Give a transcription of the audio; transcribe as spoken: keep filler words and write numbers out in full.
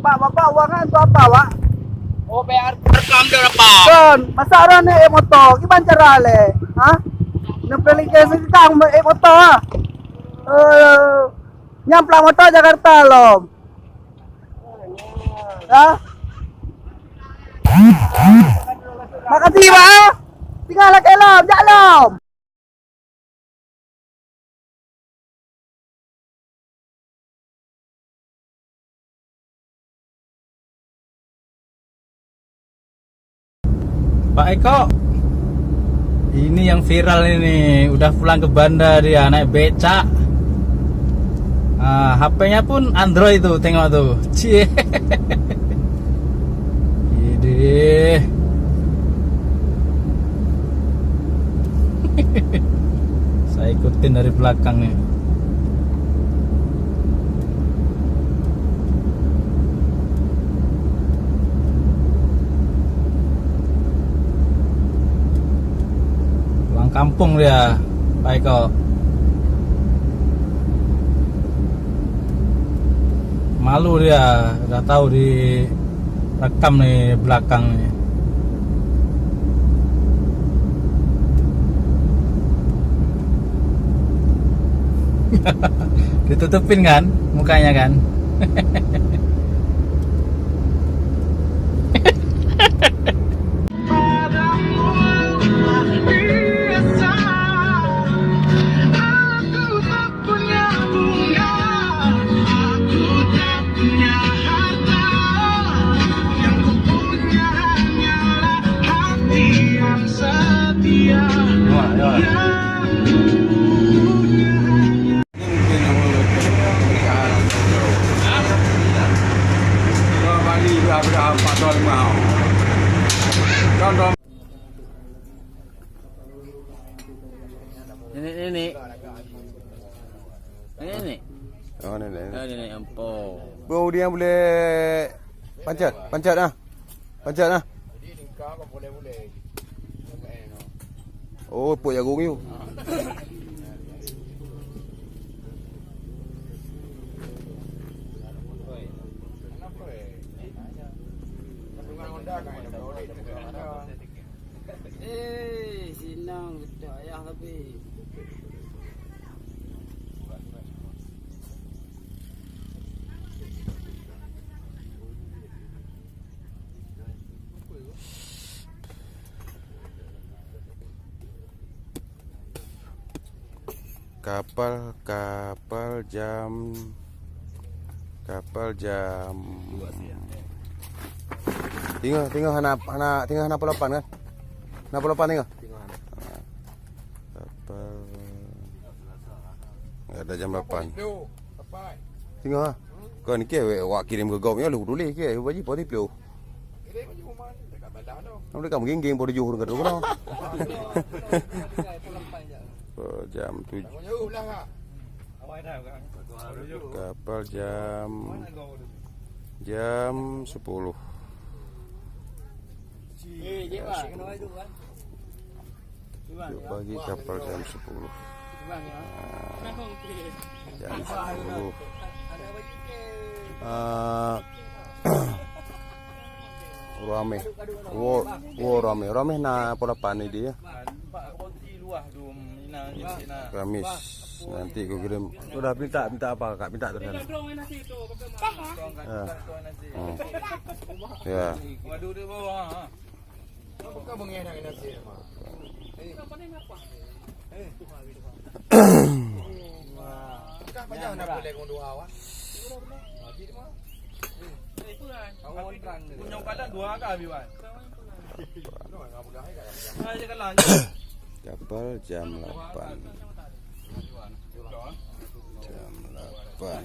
Pak, bapak, wang kan tu apa, Pak? Oh, bayar rekam dia apa? Kon, masa orang naik motor, gimana cara le? Ha? Nak beli ke sekarang naik motor, ha? Eh, nyang plat motor Jakarta lom. Ha? Makasih, Pak, ha? Tinggal lagi lom, jak lom. Pak Eko, ini yang viral ini, udah pulang ke Banda dia naik becak. Ah, H P-nya pun Android tuh, tengok tuh. Cie. Ideh. Saya ikutin dari belakang nih. Pulang kampung dia, Pak Eko. Malu dia, udah tahu direkam di belakang ni. Ditutupin kan mukanya kan? Nenek-nenek. Nenek-nenek. Oh, nenek. Ah, nenek ampun. Bro, dia boleh pancet, pancet ah. Pancet ah. Oh, pok jagung you. Eh, senang betul ayah tapi. Kapal, kapal jam, kapal jam. Tinggal, tinggal hana, hana, tinggal hana pukul lapan kan? Hana pukul lapan tinggal. Kapal. Ada jam lapan. Tinggal. Kan ke wak kirim ke gop nyoe lu tulis ke baju putih pelu. Mereka menggingging baru jujur ke rumah. Jam tujuh. Kapal jam, jam sepuluh. Jam sepuluh. Pagi kapal jam sepuluh. Ah, jam sepuluh. Ah, rame. Wo, wo rame. Rame na pukul lapan ni dia. Kamis. Nanti aku kirim. Sudah minta, minta apa, Kak? Minta terus. Ya. Hmm. Ya. Kapal jam lapan. Jam lapan.